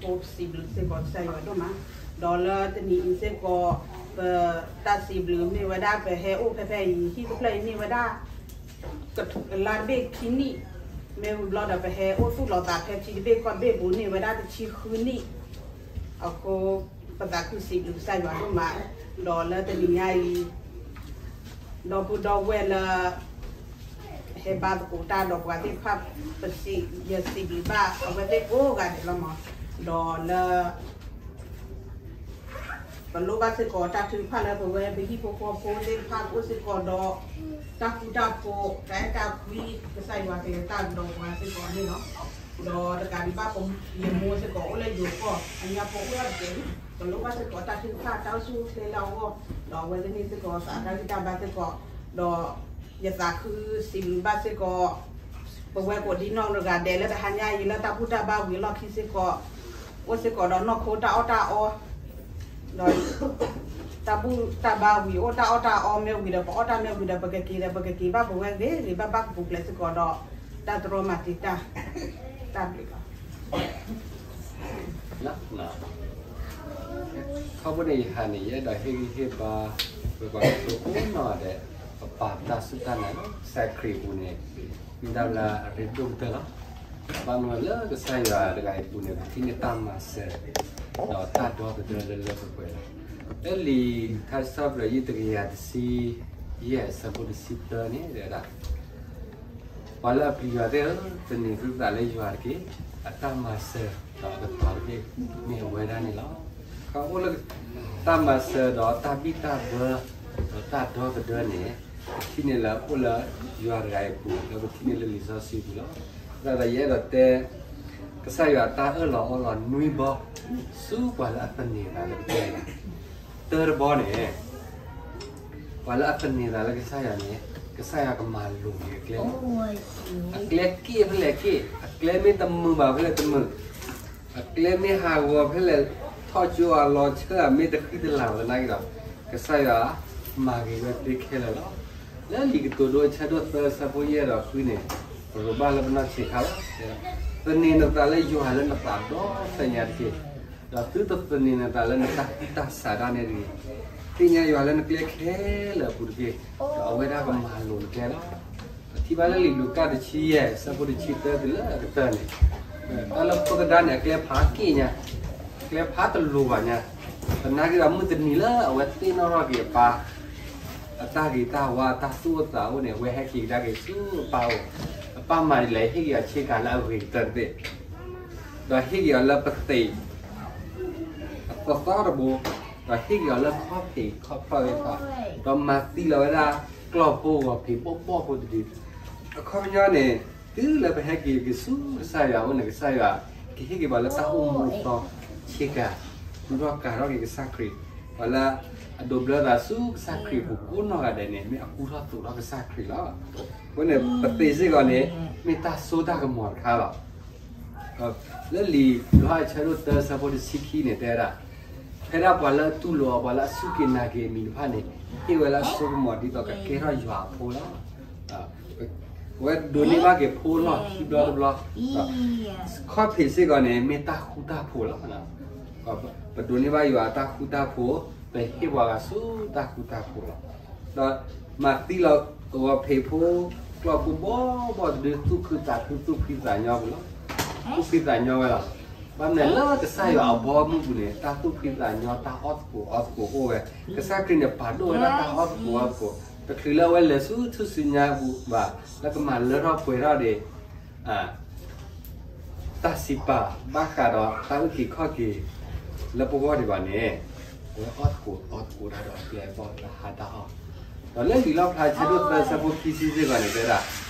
စံးဘျုးစ့ၢ်ကီးကစၢ်ယွၤဒိၣ်မး, ဒီးလၢတနံၤအံၤစ့ၢ်ကီး ပတၢ်စံးဘျုးမ့ၢ်ဝဲဒၣ် ပဟဲအိၣ်ဖဲဖဲအံၤ ဟံၣ်တဖျၢၣ်အံၤမ့ၢ်ဝဲဒၣ် ကလါတဘ့ၣ်ခံနံၣ်, မ့ၢ်ဝံၤဘျီဒီး ပဟဲအိၣ်သူၣ်လီၤသးဖဲထံတဘ့ၣ်ကီၢ်တဘ့ၣ်ပူၤန့ၣ်ဝဲဒၣ်တဆံဃုနံၣ်, အဃိ ပသးခုစံးဘျုးကစၢ်ယွၤဒိၣ်မး, ဒီးလၢတနံၤညါအံၤ ဒီပုၢ်ဒီဝဲၢ်လၢ ဟဲဘါသကိးတၢ်ဒီးပှၤသ့ၣ်တဖၣ် ပစံး ယစံးဘျုးဘၣ်အဝဲသ့ၣ်ကိးဂၤဒဲးလီၤမး, ဒီးလၢ ပလိၣ်ဘၣ်စ့ၢ်ကီးတၢ်ထုကဖၣ်လၢပဝဲပဟံၣ်ဖိဃီဖိသ့ၣ်တဖၣ်ကအိၣ်စ့ၢ်ကီးဒီး တၢ်ဃူတၢ်ဖိး တၢ်အဲၣ်တၢ်ကွံ ကစၢ်ယွၤကလဲၤတၢ်ဒီးပှၤစ့ၢ်ကီးန့ၣ်လီၤ. ဒီးတကးဒံးဘၣ် ယမိၢ်စ့ၢ်ကီးအိၣ်လၢယိၤကီၢ် အညါဖိအိၣ်ဒၣ်တက့ၢ်, ပလိၣ်ဘၣ်စ့ၢ်ကီးတၢ်ထုကဖၣ် တၢ်အိၣ်ဆူၣ်အိၣ်ချ့လၢအဂီၢ်, ဒီးအဝဲသ့ၣ်န့ၣ်စ့ၢ်ကီးသးတၢ်ဂံၢ်တၢ်ဘါစ့ၢ်ကီး, ဒီးယသးခုစံးဘျုးဘၣ်စ့ၢ်ကီး ပဝဲကိးဒံနီၢ်တဂၤဒဲးလၢတဟါညါအံၤလၢတၢ်ဘူၣ်တၢ်ဘါဝံၤအလီၢ်ခံစ့ၢ်ကီး, အိၣ်စ့ၢ်ကီးဒီးနီၢ်ခိတၢ်အီၣ်တၢ်အီ, ဒီး တၢ်ဘူၣ်တၢ်ဘါဝံၤ အိၣ်တၢ်အီၣ်တၢ်အီမ့ၢ်ဝံၤဒီး ပအီၣ်တၢ်မ့ၢ်ဝံၤဒီး ပကက့ၤဒီး ပကက့ၤဘၣ်ပဝဲဂ့ၤဂ့ၤဘၣ်ဘၣ်ကပူၤကျဲစ့ၢ်ကီးဒီး တၢ်တြီမၤတံာ်တာ် တၢ်ဘျုးလီၤ. ခီဖျိန့ၣ် ယဟးန့ၣ် ယအဲၣ်ဒိးဟ့ၣ်ဂံၢ်ဟ့ၣ်ဘါ ပပှၤကတိၤကိးနီၢ်ဂၤဒဲး ပပာ်ပတၢ်စူၢ်တၢ်နာ်လၢကစၢ်ခရံာ်အပူၤန့ၣ် မ့ၢ်တၢ်လၢအရ့ဒိၣ်ကတၢၢ်လီၤ. ဘၣ်မနုၤလၢကစၢ်ယွၤတဂၤအံၤအပူၤန့ၣ် ပထံၣ်န့ၢ်တၢ်မၤစၢၤ ဒီးတၢ်ဒီသဒၢလၢလၢပှဲၤပှဲၤလီၤ. လၢလံာ်ထါစံးထီၣ်ပတြၢၤ တကယၤတဆံယဲၢ် အဆၢဖိတဆံသၢန့ၣ် တဲဝဲဒၣ် ပှၤလၢအပျံၤယွၤသ့ၣ်ဧၢ, သန့ၤသုသးလၢယွၤတက့ၢ်. အတၢ်မၤစၢၤဒီးအကတီၤတဘ့ၣ် မ့ၢ်အဝဲဒၣ်န့ၣ်လီၤ. ခီအိၣ်လၢတၢ်မၤစၢၤဒီးတၢ်ဘံၣ်တၢ်ဘၢ ဒီးတၢ်ဒီသဒၢန့ၣ် ပထံၣ်န့ၢ်လၢအိၣ်လၢယွၤတဂၤအံၤအပူၤ လၢပထံၣ်န့ၢ်လၢလံာ်စီဆှံပူၤလီၤ. သတးဒီးယအဲၣ်ဒိးတဲ ကစၢ်ယွၤတၢ်အၢၣ်လီၤအီလီၤနွံဘီ ဆူပှၤလၢအသန့ၤသးလၢကစၢ်ယွၤ တၢတဘီန့ၣ် ပှၤလၢအသန့ၤသးလၢကစၢ်ယွၤန့ၣ် ကစၢ်ယွၤကမၤလိာ်က့ၤအကျဲလီၤ. အကျဲက့ၣ်ဖဲလဲၣ်က့ၣ်, အကျဲမ့ၢ်တမုာ်ဘၣ်ဖဲလဲၣ်တမုာ်, အကျဲမ့ၢ်ဟးဂီၤဖဲလဲၣ် ထီၣ်ကၠိအလီၤဆၢအမ့ၢ်တဃံတလၤဘၣ်သနာ်က့ဒီး ကစၢ်ယွၤမၤဂ့ၤဝဲသ့ခဲလၢာ်လီၤ. လၢလံာ်ကတိၤဒိအဆၢဒိၣ်သၢအဆၢဖိယဲၢ်ဒီးဃုန့ၣ် ပရိးဘၣ်လၢပနီၢ်ဆံးခါလီၤ. သန့ၤနသးလၢယွၤလၢနသးဒီဖျၢၣ်ညါတက့ၢ်. ဒီးသုတသန့ၤနသးလၢနတၢ်ကူၣ်တၢ်ဆးဒၣ်နဲတဂ့ၤ. သ့ၣ်ညါယွၤလၢနကျဲခဲလၢာ်အပူၤတက့ၢ်. ဒီးအဝဲဒၣ်ကမၤလိာ်နကျဲလီၤ. ပထံၣ်ဘၣ်လၢလံာ်လူၤကၣ်တဆံယဲၢ် အဆၢဖိတဆံသၢတုၤလၢအကတၢၢ်န့ၣ် တၢ်လၢဖိသဒါန့ၣ် အကျဲဖးက့ၣ်ညါ, အကျဲဖးတလိၤဘၣ်ညါ, သနာ်က့ဒီးမုၢ်တနံၤလၢအဝဲသ့ၣ်နီၣ်ထီၣ်က့ၤအပၢ် အတၢ်ဂ့ၤတၢ်ဝါ အတၢ်သူၣ်အိၣ်သးအိၣ်န့ၣ် အဝဲဟဲက့ၤကဒါက့ၤဆူအပၢ်အိၣ်, အပၢ်မၤဒ်လဲၣ် ဟ့ၣ်က့ၤအီၤဆ့ကၤလၢအဂ့ၤကတၢၢ်တဘ့ၣ်, ဒီးဟ့ၣ်က့ၤအီၤလၢပသ့ၣ် အသီသီတဘိ, ဒီးဟ့ၣ်က့ၤအီၤလၢခီၣ်ဖံးခီၣ်ဖျီၣ်သ့ၣ်တဖၣ်, ဒီးမၤသံလီၤဝဲဒၣ်ကျီၢ်ဖိဂီၤဖံးဘီၣ်ဘီၣ်ဖိတဒု, အခီပညီန့ၣ် တုၤလၢပဟဲက့ၤက့ၤဆူကစၢ်ယွၤအအိၣ်န့ၣ် ကစၢ်ယွၤကဟ့ၣ်က့ၤပှၤလၢတၢ်အိၣ်မူအသီဆ့ကၤ, မူထီၣ်ကၤထီၣ်က့ၤကစၢ်ခရံာ်, ပှၤလၢအဒိးဘျၢသးဆူကစၢ်ခရံာ်အပူၤကိးနီၢ်ဂၤဒဲးန့ၣ် မ့ၢ်အကူထီၣ်သိးထီၣ်ကစၢ်ခရံာ်လီၤ. အဃိန့ၣ် ပသ့ၣ်စ့ၢ်ကီးန့ၣ် မ့ၢ်တၢ်စိတၢ်ကမီၤတခါလီၤ. လၢလံာ်ယိၤဟၣ်အဆၢဒိၣ်သၢအဆၢဖိတဆံခံန့ၣ် တဲဝဲဒၣ်, ဖဲဒၣ်ပှၤလၢအတူၢ်လိာ်အီၤ ပှၤလၢအစူၢ်က့ၤနာ်က့ၤအမံၤတဖၣ်န့ၣ် ဟ့ၣ်ဝဲလၢအစိကမီၤဒ်သိးကကဲထီၣ်ယွၤအဖိလီၤ. အဝဲဒိးန့ၢ်ဘၣ်က့ၤဖိလီၢ်ခံဘျီတဘျီ, ခီၣ်ဖံးစ့ၢ်ကီးန့ၣ် မ့ၢ်တၢ်ဃူတၢ်ဖိးလီၤ. ပဒိးန့ၢ်ဘၣ်ယွၤအတၢ်ဃူတၢ်ဖိး, ပဟ့ၣ်ပှၤဂၤဆူတၢ်ဃူတၢ်ဖိးလီၤ. ဒီးမၤသံလီၤဂီၤဖံးဖိ ကျီၢ်ဖိဘီၣ်ဘီၣ်တဒု သူၣ်ခုသးခု သူၣ်ဖှံသးညီပူၤလီၤ. သူၣ်ဖှံသးညီဝဲလီၤ. ဘၣ်မနုၤလၢကစၢ်ယွၤအဘီအမုၢ်ပူၤန့ၣ် တၢ်သူၣ်ဖှံသးညီ တၢ်အီၣ်သကိးအီသကိးအိၣ်ဝဲ, ကစၢ်ခရံာ်န့ၣ် ပာ်ဒိၣ်ဝဲဒၣ်တၢ်အီၣ်သကိးအီသကိး, တချုးလၢအဝဲလဲၤဆူထူၣ်စုညါပူၤဘၣ် လၢကမၤလၢထီၣ်ပှဲၤထီၣ်ဒံး တၢ်စံးပာ်ဘၣ်ဃးဒီးတၢ်အုၣ်က့ၤခီၣ်က့ၤလၢပဂီၢ်ဒံးဘၣ်န့ၣ်, အဝဲအီၣ်သကိးအီသကိးတၢ်ဒီးအကျဲအဘီၣ်လၢဟါတၢ်အီၣ်, ဒီးလၢလံာ်လီၣ်ဖျါဆၢဒိၣ်သၢဆၢဖိခံဆံစ့ၢ်ကီးန့ၣ် တဲဒၣ်,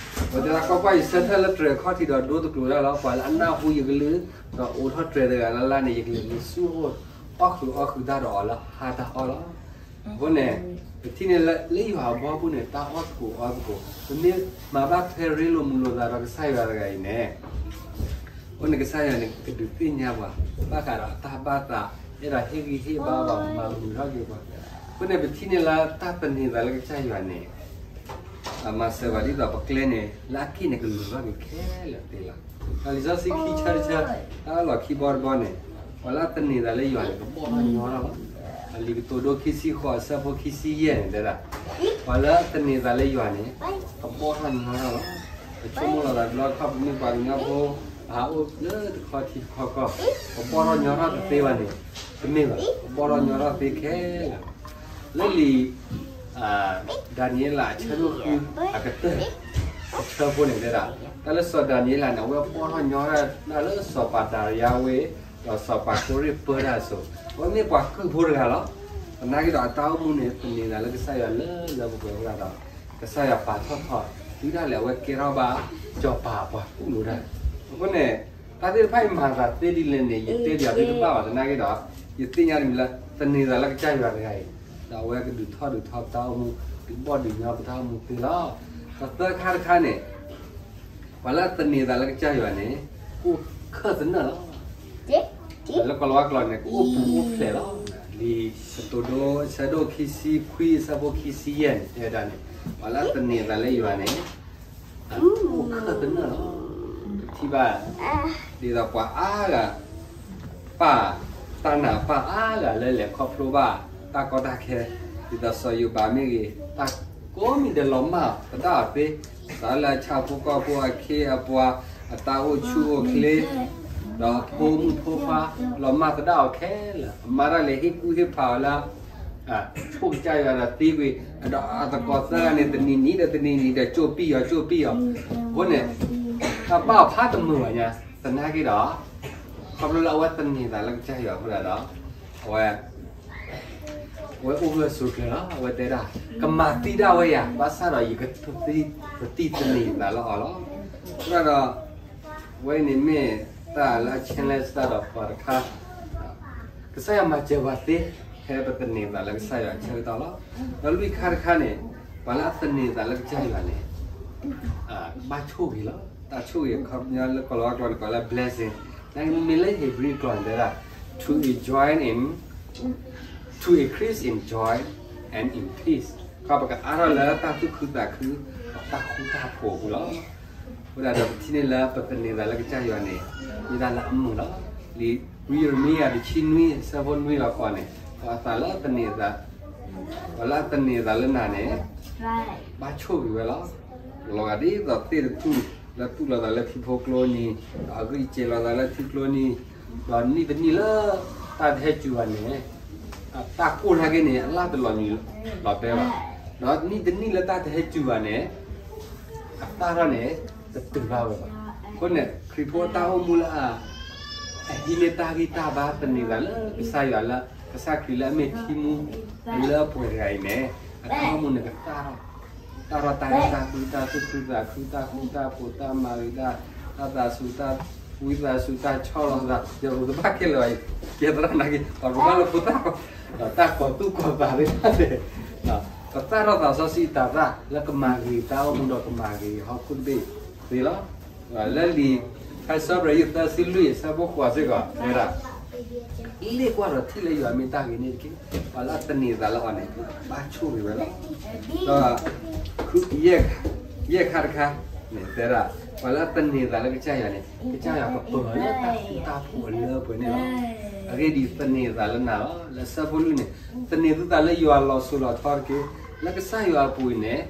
အဝဲတဲဒၣ် ကွၢ်ကွၢ်, ယဆၢထၢၣ်လၢတြဲၤခီၣ်ထံးဒီးဒိသကျိးတၢ်လီၤ. ပှၤလၢအနၢ်ဟူယကလုၢ်, ဒီးအိးထီၣ်တြဲၤတဂၤလၢ်လၢ်န့ၣ် ယကလဲၤဆူအအိၣ် အီၣ်ဃုာ်အီဃုာ်တၢ်ဒီးအီၤလၢဟါတၢ်အီၣ်လီၤ. အဃိန့ၣ် ပထံၣ်န့ၢ်လၢယွၤအဘီအမုၢ်န့ၣ် တၢ်အီၣ်သကိးအီသကိး, ပမ့ၢ်မၤဘၣ်ထွဲရ့လိာ်မုာ်လိာ်သးဒီးကစၢ်ယွၤတဂၤအံၤန့ၣ်, အဃိန့ၣ် ကစၢ်ယွၤန့ၣ် ကဒုးသ့ၣ်ညါပှၤ ဘၣ်ဃးဒီးအတၢ်ဘၣ်သး, အဲၣ်ဒိးဟ့ၣ်ဂံၢ်ဟ့ၣ်ဘါပှၤ မၤမုာ်ထီၣ်က့ၤပှၤ. အဃိန့ၣ် ပထံၣ်န့ၢ်လၢတၢ်သန့ၤသးလၢကစၢ်ယွၤန့ၣ် မၤစၢၤပှၤဒ်သိးပကျဲန့ၣ် လၢအက့ၣ်န့ၣ် ကလိၤထီၣ်က့ၤခဲလၢာ်သ့လီၤ. ဒီးလံာ်စီဆှံခံဆၢတဆၢ, တၢ်အၢၣ်လီၤခံဘီတဘီန့ၣ် ပှၤလၢအသန့ၤသးလၢယွၤန့ၣ် ကဘီၣ်ထီၣ်ညီထီၣ်လီၤ. လံာ်ကတိၤဒိ ခံဆံဃိး အဆၢဖိခံဆံယဲၢ်န့ၣ်တဲဒၣ်, ပှၤလၢအသန့ၤသးလၢယွၤန့ၣ် ကဘီၣ်ထီၣ်ညီထီၣ်လီၤ. ပဆိကမိၣ်လီၤသးတဘျီတခီၣ် ပမ့ၢ်ပှၤကညီဖိ ပဟးအိၣ်လၢတခီထံတခီကီၢ် ကဘီၣ်ထီၣ်ညီထီၣ်တသ့ဘၣ်န့ၣ် တမ့ၢ်ဘၣ်, ကဘီၣ်ထီၣ်ညီထီၣ်သ့ခဲလၢာ်. လၢလံာ် ဒၤနံးယ့လး အဆၢဒိၣ်ဃု အကတၢၢ် အဆၢဖိန့ၣ်တဲဒၣ်, တၢ်လၢစီၤဒၤနံးယ့လးန့ၣ် အဝဲဘီၣ်ထီၣ်ညီထီၣ်တၢ်လၢစီၤပၤဒၤရံယါဝ့ၢ် ဒီးစီၤပၤကိရ့ၣ်ပၢတၢ်အစိၤ, အဝဲမ့ၢ်ပှၤကုၢ်ဖိတဂၤလီၤ. သနာ်က့ဒီးအတၢ်အိၣ်မူန့ၣ် သန့ၤသးလၢကစၢ်ယွၤလၢလၢပှဲၤပှဲၤဝဲဒၣ်ဒီး ကစၢ်ယွၤပာ်ထီၣ်ထီ တုၤဒၣ်လဲာ်အဝဲကဲထီၣ်ဘၣ် စီၤပၤအပှၤကူၣ်လိာ်တၢ်. အဃိန့ၣ် တၢ်သ့ၣ်တဖၣ်အံၤမၤသးသ့ဒ်လဲၣ်န့ၣ် ယတဲပၠးသုတဘၣ်ဘၣ်. သနာ်က့ဒီး ယသ့ၣ်ညါတမံၤလၢ သန့ၤသးလၢကစၢ်ယွၤတဂၤအံၤ ဒီးအဝဲကဒုးထီၣ်ဒုးထီပတၢ်အိၣ်မူ, ဒုးဘီၣ်ဒုးညီပတၢ်အိၣ်မူသ့လီၤ. ဒီးသၢခါတခါန့ၣ် ပှၤလၢအသန့ၤသးလၢကစၢ်ယွၤန့ၣ် ကအိၣ်ခၢၣ်သနၢၣ်လီၤ. လၢကိၤလၤဝါကျိာ်န့ၣ် ကအိၣ်ပူၤအိၣ်ဖျဲးလီၤ. လံာ်ကတိၤဒိ အဆၢဒိၣ်ခံဆံခွံ အဆၢဖိခံဆံယဲၢ်န့ၣ် တဲဝဲဒၣ်န့ၣ် ပှၤလၢအသန့ၤသးလၢယွၤန့ၣ် ကအိၣ်ခၢၣ်သနၢၣ်လီၤ. ပထံၣ်ဘၣ် ဒ်သိးပှၤအါဂၤ ပာ်တၢ်နာ်ပၢ်အါဂၤလၢလဲၤခီဖျိဘၣ်တၢ်ကီတၢ်ခဲ, ဒ်သိးစီၤယိၤဘးမ့ၢ်ဂ့ၤ, တၢ်ကိးမံၤဒဲးလီၤမၢ်သဒၣ်အီၤသ့, စးလၢအဆၣ်ဖိကီၢ်ဖိ အခ့အပှၤ, အတၢ်အိၣ်ဆူၣ်အိၣ်ချ့, ဒီးဖိမုၣ်ဖိခွါ လီၤမၢ်သဒၣ်အီၤခဲလၢာ်. အမါတၢ်လဲၤဟ့ၣ်ကူၣ်ဟ့ၣ်ဖးအီၤလၢ ဆိၣ်ကစၢ်ယွၤဒီးသံကွံာ်, ဒီးအသကိးသၢဂၤန့ၣ် တနံၤနံၤဒီးတနံၤနံၤဒီး ကၠိၣ်ပံၢ်အီၤ ကၠိၣ်ပံၢ်အီၤ. အဃိန့ၣ် တၢ်ဘၣ်အီၤဖးတမုာ်ဘၣ်ညါ, သနာ်က့ဒီး ခီဖျိလၢအဝဲသန့ၤသးလၢကစၢ်ယွၤအဃိဒီး အဝဲ အဝဲအိၣ်ဂၢၢ်ဆိးကျၢၤလီၤ. အဝဲတဲဒၣ် ကမၤသံဒၣ်ဝဲယၤ ဘၣ်ဆၣ်ဒီးယက ပတံၢ်သန့ၤသးလၢအီၤလီၤ. အဃိဒီး အဝဲအံၤန့ၣ်မ့ၢ်တၢ်လၢအ challenge တၢ်ဒီးပှၤတခါ, ကစၢ်ယွၤမၤစၢၤပှၤသ့ ဖဲပသန့ၤသးလၢကစၢ်ယွၤအဆၢကတီၢ်လီၤ. ဒီးလွံၢ်ခါတခါန့ၣ် ပှၤလၢအသန့ၤသးလၢကစၢ်ယွၤန့ၣ် ဘၣ်ဆိၣ်ဂ့ၤလီၤ. တၢ်ဆိၣ်ဂ့ၤအခီပညီလၢကိၤလၤဝါကျိာ်န့ၣ် ကိးလၢ blessing, နမ့ၢ်လၢဧ့ၤဘြံၤကျိာ်န့ၣ်တဲဒၣ် to enjoy in, to increase in joy and in peace. ခီပကအါထီၣ်လၢတၢ်သူၣ်ခုသးခု ဒီးတၢ်ဃူတၢ်ဖိးအပူၤလီၤ. အဃိဒၣ်ဒီးပထံၣ်န့ၢ်လၢပသန့ၤသးလၢကစၢ်ယွၤန့ၣ် မ့ၢ်တၢ်လၢအမုာ်လီၤ. လံာ်ဝံယံးရမံယၤ တဆံနွံ အဆၢဖိနွံလီၤဃီန့ၣ် ပှၤသးလၢသန့ၤသး, ပှၤလၢအသန့ၤသးလၢနၤန့ၣ် ဘၣ်ဆိၣ်ဂ့ၤဝဲလီၤ. လီၤဂာ်ဒ်သိးသ့ၣ်တထူၣ် လၢသူၣ်လီၤသးလၢထံဖိကျိနံၤ, ဒီးအဂံၢ်စဲၤလီၤသးလၢထံကျိနံၤ, ဒီးနံၣ်တနံၣ်လၢတၢ်တဟဲစူၤဘၣ်န့ၣ် တၢ်ကိၢ်နာ်က့န့ၣ် အလၢ်တလီၤနံၤလီၤတဲဘၣ်. ဒီးနံၣ်တနံၣ်လၢတၢ်တဟဲစူၤဘၣ်န့ၣ် အသၣ်ထီၣ်န့ၣ် တတုၤဘၣ်ဝဲဘၣ်. အဃိန့ၣ် ခရံာ်ဖိတၢ်အိၣ်မူလၢ အဟံးန့ၢ်တၢ်ဂံၢ်တၢ်ဘါ သန့ၤသးလၢကစၢ်ယွၤလၢ ကစၢ်ခရံာ်လၢအမ့ၢ်ထံမူ လၢအပှဲၤတဂၤအံၤန့ၣ် အတၢ်အိၣ်မူန့ၣ်ကသၣ်ထီၣ်, တၢ်ထီၣ်တၢ်ဟဲတၢ်သူၣ်ခုသးခု တၢ်ဃူတၢ်ဖိး တၢ်မၤဂ့ၤတၢ်, တၢ်သးစူၤ တၢ်ဝံသးစူၤ တၢ်ဆီၣ်လီၤသး ယိၤတဘၣ်ခဲလၢာ်ဘၣ်အံၤ ကဲသရၣ်နာ်က့ ပှၤကမၣ်လၢဖိသၣ် ဒီးတၢ်ကီၤသူၣ်ကီၤသးသ့ၣ်တဖၣ်န့ၣ် ပသၣ်ထီၣ်သးစီဆှံတၤသၣ်လၢကမၤဂ့ၤတၢ်အိၣ်မူဒီးကမၤဂ့ၤဟီၣ်ခိၣ်တဘ့ၣ်သ့လီၤ. လၢလံာ် ဖဲစီၤပရံယုၢ်သၢဆံလွံၢ် အဆၢဖိဃိးစ့ၢ်ကီး တဲဒၣ် လ့ၣ်ကွၢ်ဒီးထံၣ်လၢယွၤမ့ၢ်တၢ်ဂ့ၤန့ၣ်တက့ၢ်. ပှၤလၢအသန့ၤသးလၢအီၤန့ၣ် ဘၣ်ဆိၣ်ဂ့ၤဝဲလီၤ. ဒီး ယဲၢ်ခါတခါန့ၣ် တဲဒၣ် ပှၤလၢအသန့ၤသးလၢကစၢ်ယွၤန့ၣ် ကစၢ်ယွၤကပၢၤလၢတၢ်ဃူတၢ်ဖိးအလၢအပှဲၤန့ၣ်လီၤ. အဂ့ၢ်ဒ်အံၤ, သန့ၤသးလၢနၤလီၤ. လၢဆၢဖိလွံၢ်န့ၣ် သန့ၤသုသးလၢယွၤလီၤစိၤလီၤထီတက့ၢ်. လၢကစၢ်ယွၤအပူၤအံၤန့ၣ်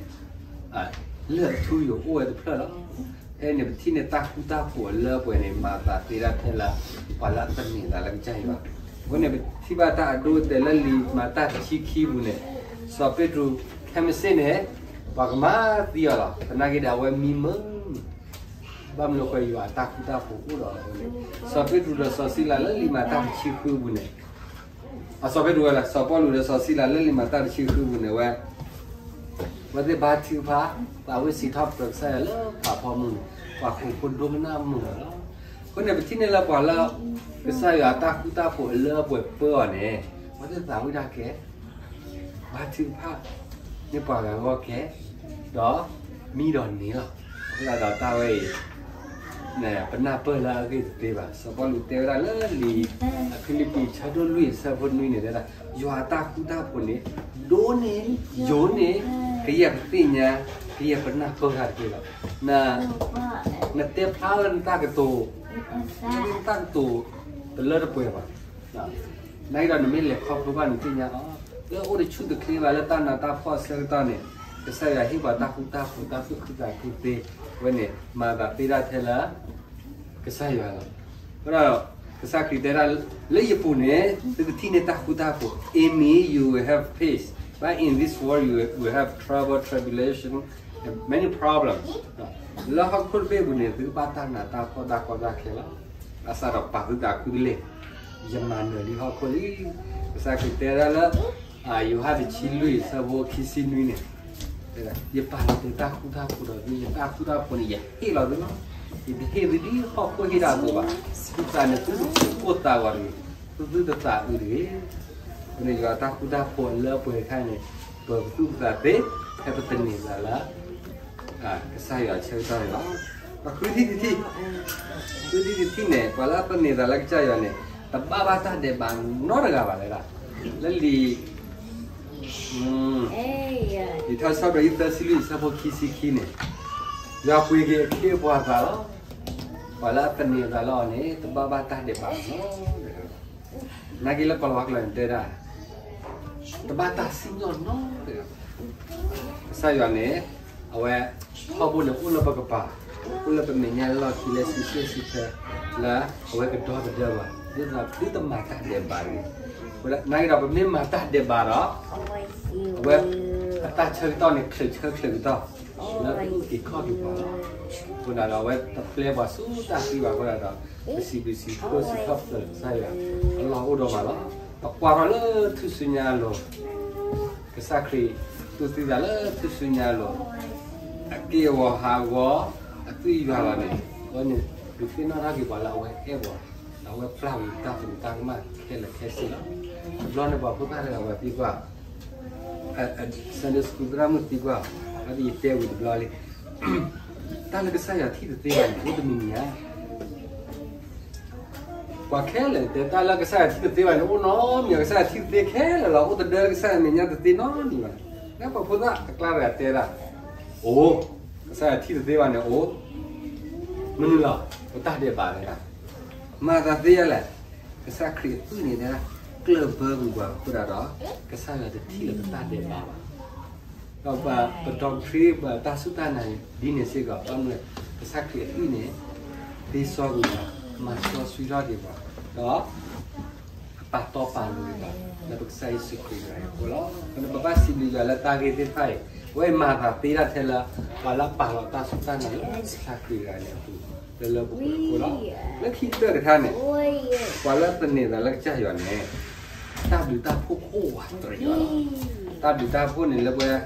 လၢၢ်ထူယိာ်အိၣ်ဝဲတဖျၢၣ်လီၤ. ဖဲန့ၣ် ပထံၣ်န့ၢ်တၢ်ဃူတၢ်ဖိးအလၢအပှဲၤန့ၣ် မၤသးသ့ဒၣ်ထဲလၢ ပှၤလၢအသန့ၤသးလၢကစၢ်ယွၤ. အဃိန့ၣ် ပထံၣ်ဘၣ်တၢ်အဒိအတဲာ်လၢလံာ်မၤတၢ်တဆံခံပူၤန့ၣ် စီၤပ့းတရူး ခဲမုၢ်ဆ့ၣ်န့ၣ် ပှၤကမၤသံအီၤလီၤ. သနာ်က့ဒီး အဝဲမံမုာ် ဘၣ်မနုၤအဃိ ယွၤအတၢ်ဃူတၢ်ဖိးအိၣ်ဒီးအီၤအဃိန့ၣ် စီၤပ့းတရူးဒီးစီၤစံလၤလၢလံာ်မၤတၢ်တဆံဃုပူၤန့ၣ် အစီၤပ့းတရူးဝဲလၢ စီၤပီလူးဒီးစီၤစံလၤလၢလံာ်မၤတၢ်တဆံဃုပူၤန့ၣ်ဝဲ အဝဲသ့ၣ်ဘါထုကဖၣ် သးဝံၣ်စံးထီၣ်ပတြၢၤကစၢ်ယွၤလၢပာ်ဖီမုၢ်န့ၣ် ပှၤဟီၣ်ခိၣ်ဖိဒိကနၣ်မုာ်လီၤ. အဃိန့ၣ် ပထံၣ်န့ၢ်လၢပှၤလၢ ကစၢ်ယွၤအတၢ်ဃူတၢ်ဖိးအလၢအပှဲၤပၢအီၤန့ၣ် အဝဲသ့ၣ်သးဝံၣ်တၢ်ကဲ ဘါထုကဖၣ် န့ၢ်ပှၤဂၤဂီၢ်ကဲ ဒီးမံဒီးန့ၢ်လီၤ. အဃိသတးဒီးတၢ်ဝဲအံၤ ပနၢ်ပၢၢ်လၢအဂ့ၢ်တသ့ဘၣ်. စီၤပီလူးတဲဝဲဒၣ်လၢလံာ်အဖံလံးပံး ဆၢဒိၣ်လွံၢ် အဆၢဖိနွံန့ၣ်တဲဒၣ် ယွၤအတၢ်ဃူတၢ်ဖိးန့ၣ် ဒိၣ်န့ၢ် ယိာ်န့ၢ် ကယဲၢ်ပသ့ၣ်ညါ ကယဲၢ်ပနၢ်ပၢၢ်တၢ်တက့ၢ်လီၤ. နတဲဖျါလၢနတၢ်ကတိၤ နတၢ်ကတိၤ တလၢတပှဲၤဘၣ်. နာ်က့ဒီးနမ့ၢ်လဲၤခီဖျိဘၣ်နသ့ၣ်ညါလီၤ. လၢအိၣ်တဆူၣ်တချ့ဘၣ်လၢတၢ်နးတၢ်ဖှီၣ်အဆၢကတီၢ်န့ၣ်, ကစၢ်ယွၤဟ့ၣ်ပှၤတၢ်ဃူတၢ်ဖိးတၢ်သူၣ်ခုသးခုသ့, အဝဲန့ၣ် မၤသးသ့ဒၣ်ထဲလၢ ကစၢ်ယွၤလီၤ. အဃိဒီး ကစၢ်ခရံာ်တဲဒၣ် လၢယပူၤန့ၣ် သုကထံၣ်န့ၢ်တၢ်ဃူတၢ်ဖိး, in me you will have peace, but in this world you will have trouble, tribulation, and many problems. လၢဟီၣ်ခိၣ်တဘ့ၣ်ပူၤန့ၣ် သုကဘၣ်တၢ်နးတၢ်ဖှီၣ်တၢ်ကီတၢ်ခဲလီၤ. ဘၣ်ဆၣ်ဒီးပာ်သုသးခုတလဲၣ်, ယမၤနၢၤလံဟီၣ်ခိၣ်လံ. ကစၢ်ခရံာ်တဲဒၣ်လၢ ယိၤဟၣ်တဆံလွံၢ်အဆၢဖိခံဆံနွံန့ၣ်, ယပာ်လီၤတ့ၢ်တၢ်ဃူတၢ်ဖိးဒီးသု, ယတၢ်ဃူတၢ်ဖိးန့ၣ် ယဟ့ၣ်လီၤသုလီၤ. ယတဟ့ၣ်သုဒ်ဟီၣ်ခိၣ်ဟ့ၣ်ဒၣ်အသိးဘၣ်. သုသးန့ၣ် သုတသူၣ်ကိၢ်သးဂီၤတဂ့ၤ, သုသုတသးအုးတဂ့ၤ. အဃိန့ၣ် ယွၤတၢ်ဃူတၢ်ဖိးလၢပှဲၤတခါန့ၣ် ပသူၣ်ပသးသ့, ဖဲပသန့ၤသးလၢ ကစၢ်ယွၤအဆၢကတီၢ်န့ၣ်လီၤ. ပဃုထံၣ်တထံၣ်, ဃုထံၣ်တထံၣ်န့ၣ် ပှၤလၢအသန့ၤသးလၢကစၢ်ယွၤန့ၣ် တဘၣ်ဘၣ်တၢ်ဒဲးဘးနီတဂၤဘၣ်လဲၣ်. လၢလံာ် လံာ်ထါစံးထီၣ်ပတြၢၤ သၢဆံလွံၢ်အဆၢဖိခံဆံခံန့ၣ်, ယွၤပှ့ၤက့ၤအခ့အပှၤသးလီၤ. ပှၤလၢအသန့ၤသးလၢအီၤန့ၣ် တဘၣ်ဘၣ်တၢ်ဒဲးဘးနီတဂၤဘၣ်. နာ်က့လၢကီၤလၤဝါကျိာ်န့ၣ်တဲဒၣ် တဘၣ်တၢ်စံၣ်ညီၣ်နီတဂၤဘၣ်. ကစၢ်ယွၤန့ၣ် အဝဲ ထီဘိန့ၣ် အိၣ်လၢပကပၤ, အိၣ်လၢပမဲာ်ညါလီၢ်ခံ လၢဆံးဆံးဆံးဆံး လၢအဝဲကဒီသဒၢပှၤ, ဒ်သိးသုတမၤတၢ်ဒဲးဘးတဂ့ၤ. နာ်က့ဒီး ပမ့ၢ်မၤတၢ်ဒဲးဘးဒီး အဝဲ အတၢ်ဆၢကတီၢ်န့ၣ် ချုးဆၢချုးကတီၢ် လၢအုၣ်က့ၤခီၣ်က့ၤပှၤလီၤ. အဃိသတးဒီး အဝဲတပျဲပှၤဆူတၢ်သံဘၣ်အဃိသတးဒီး ပစံးဘျုးစံးဖှိၣ်စံးထီၣ်ပတြၢၤကစၢ်ယွၤ အလီၢ်အိၣ်ဒီးပှၤလီၤ. ပကွၢ်ထီၣ်လၢထူၣ်စုညါအလိၤ ကစၢ်ခရံာ်သူၣ်သံသးလၢထူၣ်စုညါအလိၤ, အက့ၢ်အဂီၤဟးဂီၤ အသွံၣ်ယွၤလီၤန့ၣ်, အဝဲန့ၣ် ဒုးသ့ၣ်နီၣ်ထီၣ်က့ၤပှၤလၢအဝဲအဲၣ်ပှၤ, ဒီးအဝဲပျၢ်ဝံၤတၢ်သနူတၢ်ကမၣ်ခဲလၢာ်ခဲဆ့လီၤ. တဘျီန့ၣ် ပှၤဖိသၣ်တဂၤပှၤသံကွၢ် Sunday school သရၣ်မုၣ်သံကွၢ်, အဝဲဒၣ်ယတဲဝံၤတဘျီလံ တၢ်လၢကစၢ်ယွၤထံၣ်တသ့ဘၣ်န့ၣ် အိၣ်တမံၤမံၤဧါ. ပှၤခဲလၢာ်တဲတၢ်လၢကစၢ်ယွၤထံၣ်တသ့ဘၣ်န့ၣ် အိၣ်နီတမံၤ, ကစၢ်ယွၤထံၣ်တသ့ခဲလၢာ်လီၤ, အိၣ်တဒၢလၢကစၢ်ယွၤမဲာ်ညါတသ့နီတမံၤဘၣ်. လၢပှၤဖိသၣ်အကျါတဂၤတဲဒၣ်, အိၣ်, ကစၢ်ယွၤထံၣ်တသ့ဘၣ်န့ၣ် အိၣ်, မနုၤလီၤ, ပတၢ်ဒဲးဘးတဂၤ မၤသးသ့ယဲလဲၣ်. ကစၢ်ခရံာ်အသွံၣ်န့ၣ် ကျၢၢ်ဘၢကွံာ်ပှၤအဃိသတးဒီး ကစၢ်ယွၤတထံၣ်လၢပတၢ်ဒဲးဘးဘၣ်. ဒီးပ doctrine ပတၢ်စူၢ်တၢ်နာ်ဒ်န့ၣ်စ့ၢ်ကီး ဘၣ်မနုၤ ကစၢ်ခရံာ်အသွံၣ်န့ၣ် သ့စီကွံာ်ပှၤ, မၤစီဆှံထီၣ်က့ၤပှၤ, ဒီး အပာ်တီပာ်လိၤက့ၤပှၤ လၢပကစၢ်ယ့ၣ်ၡူးခရံာ်တဂၤအံၤအဃိလီၤ. အဃိန့ၣ်ပဘၣ်စံးဘျုးယွၤလၢတၢ်ဂ့ၢ်သ့ၣ်တဖၣ်အံၤ အဝဲမၤသးသ့ဒၣ်ထဲလၢ ပှၤလၢအပာ်လီၤတၢ်စူၢ်တၢ်နာ်လၢကစၢ်ခရံာ်တဂၤန့ၣ်အပူၤ လၢလၢပှဲၤပှဲၤအဃိလီၤ. လၢခံကတၢၢ်တခါန့ၣ် ပှၤလၢသန့ၤသးလၢကစၢ်ယွၤန့ၣ် တၢ်ဘျုးတၢ်ဖှိၣ်အိၣ်ဝးတရံးလီၤ. တၢ်ဘျုးတၢ်ဖှိၣ်န့ၣ်လၢပှဲၤ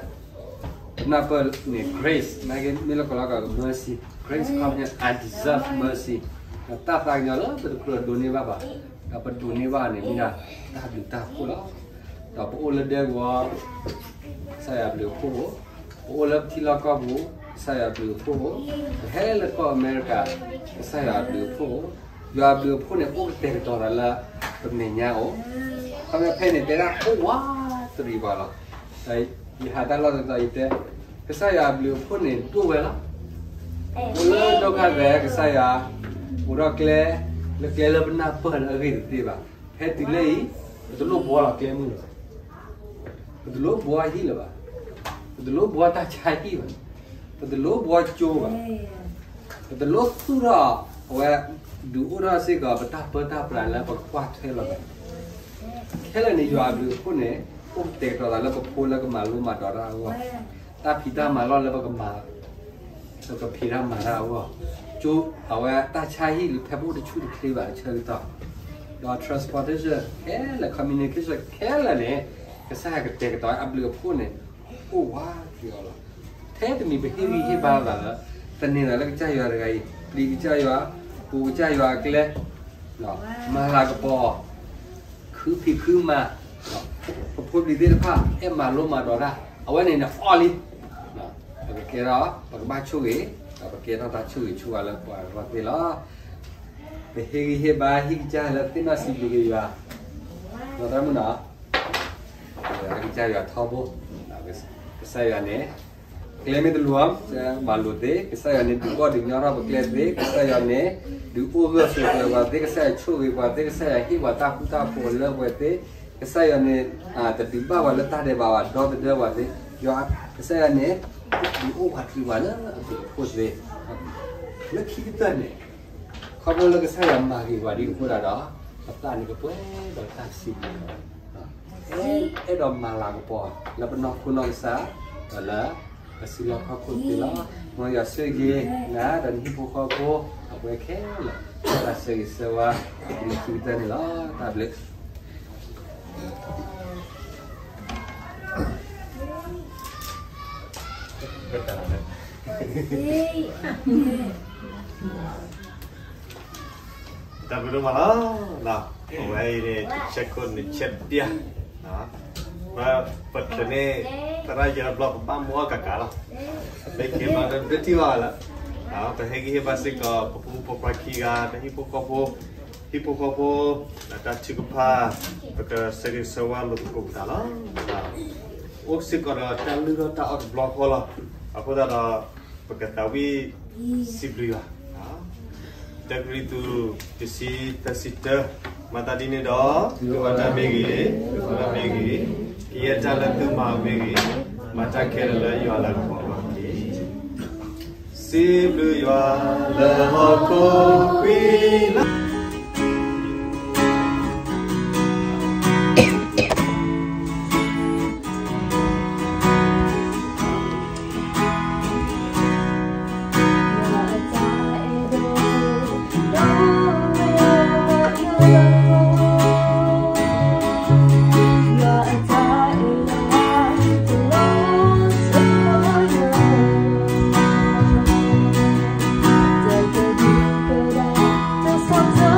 ပနၢ်ပၢၢ်န့ၣ် grace နာ်က့ မ့ၢ်လၢကီၤလၤဝါကျိာ် mercy, grace comes undeserved mercy, ဒီးတၢ်သးကညီၤလၢပတကြၢးဒိးန့ၢ်ဘၣ်ဘၣ်, ဒီးပဒိးန့ၢ်ဘၣ်န့ၣ်မ့ၢ်ဒၣ် တၢ်ဘျုးတၢ်ဖှိၣ်လီၤ. ဒီးပအိၣ်လၢဒဲကဝီၤ ကစၢ်ယွၤဘျုးအဖှိၣ်အိၣ်, ပအိၣ်လၢပထံလီၢ်ကီၢ်ပူၤ ကစၢ်ယွၤဘျုးအဖှိၣ်အိၣ်, ပဟဲလၢကီၢ်အမဲရကၤ ကစၢ်ယွၤဘျုးအဖှိၣ်အိၣ်, ယွၤဘျုးအဖှိၣ်န့ၣ် အိၣ်ကတဲာ်ကတီၤသးလၢပမဲာ်ညါအိၣ်, ခီဖျိဖဲန့ၣ် တဲဒၣ်အိၣ်ဝးတရံးပှၤလီၤ. ဒီးယဟးတၢ်လီၢ်တတီၤ ယတဲ ကစၢ်ယွၤအဘျုးအဖှိၣ်န့ၣ် ဒိၣ်ဝဲလီၤ. အိၣ်လၢဒိၣ်ခါသဲး ကစၢ်ယွၤ အိးထီၣ်ကျဲ လၢကျဲလၢပနၢ်ပၢၢ်လၢအဂ့ၢ်တသ့ဘၣ်. ဖဲတုၤလၢအံၤ ပတလိၣ်ဘှီလီၤကျဲမုၢ်လၢၤဘၣ်. ပတလိၣ်ဘှီဟံၣ်လၢၤဘၣ်. ပတလိၣ်ဘှီတၢ်ဆါဟံၣ်ဘၣ်. ပတလိၣ်ဘှီကၠိဘၣ်. ပတလိၣ်သူၣ်ထီၣ်အဝဲ ဒုးအိၣ်ထီၣ်စ့ၢ်ကီး ပတၢ်ပၢတၢ်ပြးလၢပကကွၢ်ထွဲလီၤဘၣ်. ခဲလၢာ်န့ၣ် ယွၤအဘျုးအဖှိၣ်န့ၣ် အိၣ်ကတဲာ်ကတီၤသးလၢပဖိလၢကမၤလိမၤဒိးတၢ်အဂီၢ်, တၢ်ဖံးတၢ်မၤလီၢ်လၢပကမၤ ပကဖံးတၢ်မၤတၢ်အဂီၢ်, ကၠိ အဝဲတၢ်ဆါဟံၣ်လၢဖဲပအိၣ်တဆူၣ်တချ့ဘၣ်အဆၢကတီၢ်, ဒီး transportation ခဲလၢာ် communication ခဲလၢာ်န့ၣ် ကစၢ်ယွၤကတဲာ်ကတီၤအဘျုးအဖှိၣ်န့ၣ် အိၣ်ဝးက့ၤအီၤလီၤ. ထဲတမံၤပဟ့ၣ်ဂံၢ်ဟ့ၣ်ဘါသးလၢ သန့ၤသးလၢကစၢ်ယွၤတဂၤအံၤ, ပျံၤကစၢ်ယွၤ, ပူၤကစၢ်ယွၤအကျဲ, မၤလၤကပီၤ ခုဖံးခုမၤ, ပဖိပလံၤသ့ၣ်တဖၣ် အဲၣ်မၤလိမၤဒိးတၢ်, အဝဲန့ၣ်န့ၣ်အီၣ်လံ. ပကကဲထီၣ် ပကဘၣ်ဆိၣ်ဂ့ၤ, ဒီးပကဲထီၣ်တၢ်ဆိၣ်ဂ့ၤဆိၣ်ဝါလၢပှၤဂီၢ်သ့ၣ်လီၤ. ပဟ့ၣ်ဂံၢ်ဟ့ၣ်ဘါဟံၣ်ကစၢ်လၢသ့ၣ်နီၣ်စံးဘျုးက့ၤယွၤ, ဒီးတၢ်မုၢ်နီၤ ကစၢ်ယွၤထီဘိ, ကစၢ်ယွၤန့ၣ် ကျဲမ့ၢ်တလိၤဧါ, မၤလိာ်သ့, ကစၢ်ယွၤန့ၣ် ဒုးဘီၣ်ဒုးညီထီၣ်ပကျဲသ့, ကစၢ်ယွၤန့ၣ် ဒုးအိၣ်ဂၢၢ်ဆိးကျၢၤပှၤသ့, ကစၢ်ယွၤဆိၣ်ဂ့ၤပှၤသ့, ကစၢ်ယွၤဟ့ၣ်ပှၤတၢ်ဃူတၢ်ဖိးလၢပှဲၤသ့, ကစၢ်ယွၤန့ၣ် တဒုးဘၣ်ပှၤလၢတၢ်ဒဲးဘးဘၣ်, ဒီသဒၢပှၤသ့, ယွၤ, ကစၢ်ယွၤန့ၣ် ဒုးအိၣ်ပှၤချုးပှၤလၢအဘျုးအဖှိၣ်သ့, လၢခံကတၢၢ်န့ၣ် ခီဖျိလၢကစၢ်ယွၤမၤဂ့ၤပှၤဒ်အဃိသတးဒီး, ပသးန့ၣ်ကပှဲၤဒီးတၢ်စံးဘျုး, အဲၣ်ဒိးမၤလၤကပီၤလၢပနီၢ်ခိနီၢ်ကစၢ်, ဒီးလၢပစုလီၢ်ခီၣ်ခိၣ်သ့လီၤ. မ်ယွၤဆိၣ်ဂ့ၤနၤဒီးနဟံၣ်ဖိဃီဖိ, အဝဲခဲလၢာ်, တၢ်ဆၢဂ့ၤဆၢဝါ လၢခံကတၢၢ်န့ၣ်လီၤ. တၢ်ဘျုး တၢ်ဘျုးဒိၣ်မးလီၤ. အဝဲအံၤန့ၣ် တဆဲခိၣ်န့ၣ်ဆဲးဒၣ်, ပ, ပချုးန့ၣ် သရၣ်ယဲၢ်ဘျီကဘၣ်မူအီၣ်ကကးလီၤ. ပဟဲက့ၤမးတထံၣ်ဘၣ်လၢ, ပဟဲက့ၤဟ့ၣ်ဘၣ်စ့ၢ်ကီး ပဖိပလံၤခံဂၤ, ပဟံၣ်ဖိဃီဖိ, ဟံၣ်ဖိဃီဖိ, တၢ်ထုကဖၣ်, ပကဆၢဂ့ၤဆၢဝါလိာ်သကိးပသးလီၤ. အိၣ်စ့ၢ်ကီးဒီးတၢ်လုၢ်ထီၣ်တၢ်အီၣ်တဘျီဃီလီၤ. အဃိသတးဒီး ပကသးဝံၣ်စံးဘျုးယွၤ တၢကရံၣ်သူး တဆံသၢဆံတၢ, မၤသးဒ်န့ၣ်ဒီး, သုဝဲဒၣ်မ့ၢ်ဂ့ၤ, သုဝဲဒၣ်မ့ၢ်ဂ့ၤ, ကယဲၢ်တၢ်လၢသုမၤမ့ၢ်ဂ့ၤ, မၤတၢ်ခဲလၢာ်လၢယွၤအလၤကပီၤအဂီၢ်တက့ၢ်. စံးဘျုးယွၤလၢဟီၣ်ခိၣ်ချၢလၢ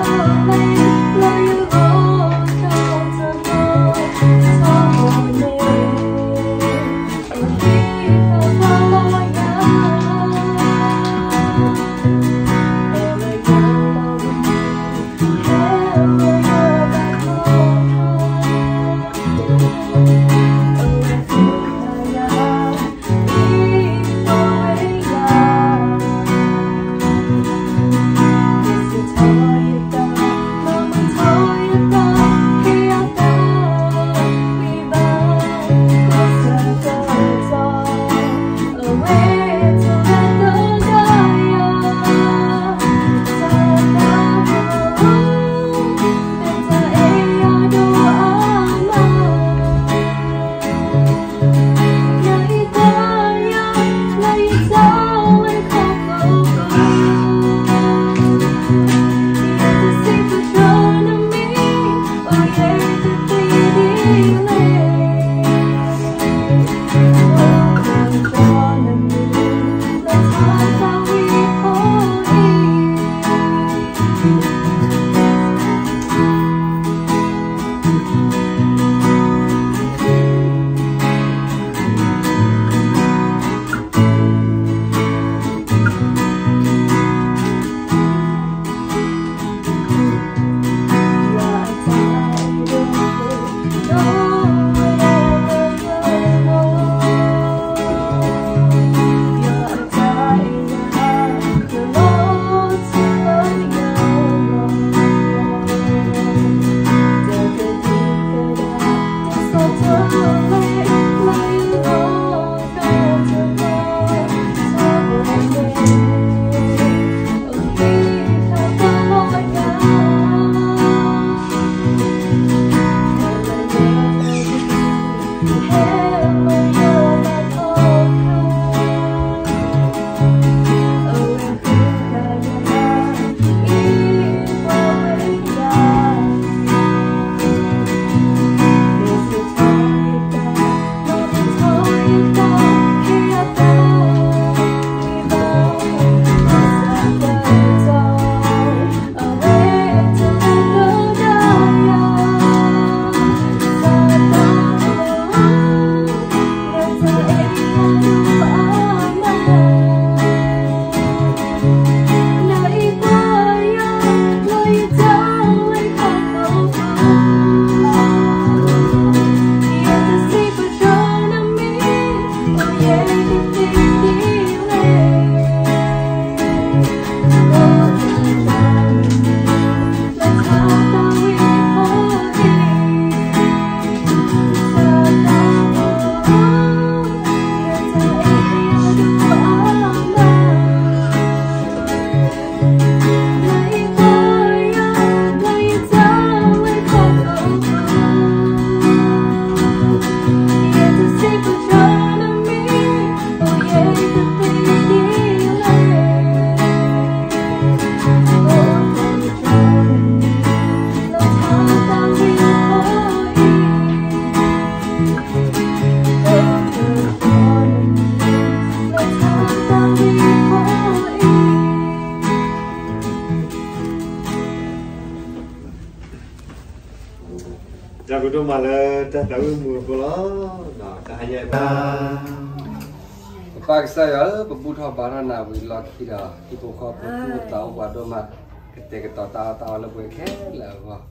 တၢ်ဘျုးဒိၣ်မးလၢတၢ်သးဝံၣ်မူအဃိလီၤ. တၢ်ဟါညါအံၤ ပပၢ်ကစၢ်ယွၤဧၢ, ပဘူၣ်ထီၣ်ဘါထီၣ်နၤဝံၤလီၢ်ခံဒီး ဟံၣ်ဖိဃီဖိသူၣ်အိၣ်သးအိၣ်ပှၤဒိၣ်မး, ကတဲာ်ကတီၤတၢ်အီၣ်တၢ်အီလၢပှဲၤခဲလၢာ်အဂီၢ်,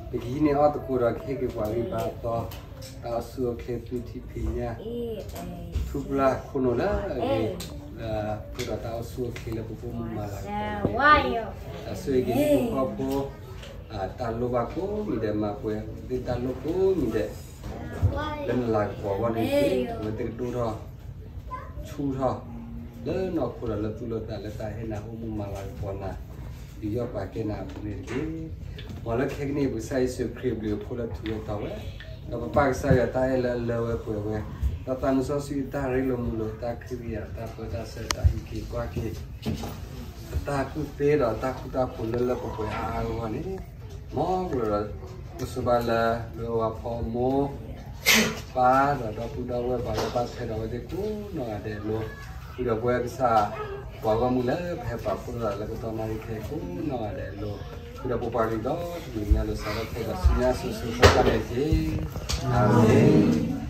ပကဟံးန့ၢ်အီၣ်သကိးဒီးကဟ့ၣ်က့ၤပှၤဂံၢ်ဘါအသီ, တၢ်အိၣ်ဆူၣ်အိၣ်ချ့ သုထံၣ်ဖံးညၣ် ထူပျၢ်ခိၣ်နူာ်လၢအဂ့ၤ, လၢအဃိဒီးတၢ်အိၣ်ဆူၣ်အိၣ်ချ့လၢပအိၣ်မူမၤလၤကပီၤန့ၣ်တက့ၢ်. တၢ်ဆိၣ်ဂ့ၤက့ၤဟံၣ်ဖိဃီဖိ တၢ်လိၣ်ဘၣ်ကိးမံၤဒဲးမၤပှဲၤသ့ၣ်တၢ်လိၣ်ကိးမံၤဒဲး လၢနလၤကပီၤအဂီၢ်န့ၣ်တက့ၢ်. အဝဲသ့ၣ်ကဒိၣ်ထီၣ် ဆူၣ်ထီၣ် လၢနီၢ်ခိဒီးလၢသူၣ်လၢသးလၢတၢ်ဟ့ၣ်နၤအိၣ်မူမၤလၤကပီၤနၤ ဒုးယီၣ်ပာ်ကဲနၤအပူၤန့ၣ်တက့ၢ်. မ်လၢခဲကနံၣ်အံၤ ပကစၢ်ယ့ၣ်ၡူးခရံာ်အဘျုးအဖှိၣ်လၢထူလၢတီၤဝဲ, ဒီးပပၢ်ကစၢ်ယွၤတၢ်အဲၣ်လၢအလၢဝဲပှဲၤဝဲ, ဒီးသးစီဆှံအတၢ်ရ့လိာ်မုာ်လိာ် တၢ်ကဟုကယာ် တၢ်ပၢတၢ်ဆှၢ တၢ်အံးက့ၤကွၢ်က့ၤ အတၢ်ကူၣ်သ့ဒီးတၢ်ဃူတၢ်ဖိးလၢလၢပှဲၤပှဲၤအါအါဂီၢ်ဂီၢ်န့ၣ်, မ်ကလီၤဒီး ပဆိးဘၣ်လၢ လၢဝၤဖီမိၢ် ပၢ်ဒီးဒီပုၢ်ဒီဝဲၢ်ပှၤလၢဘၣ်ထွဲဒီးအဝဲသ့ၣ်ကိးနီၢ်ဂၤဒဲးအလိၤ, ဃုာ်ဒီးပဝဲကစၢ် ပှၤဂီၢ်မုၢ်လၢပဟဲပာ်ဖှိၣ်ဒီးလၢကတီၢ်နၣ်ရံၣ်ခဲအံၤကိးနီၢ်ဂၤဒဲးအလိၤ, ဃုာ်ဒီးပပှၤကလုာ်ဒီတကလုာ်ညါလီၤစၢၤထီၣ်ခဲဒီးဆူညါစိၤစိၤဃၣ်ဃၣ်န့ၣ်တက့ၢ်. အၤမ့ၣ်.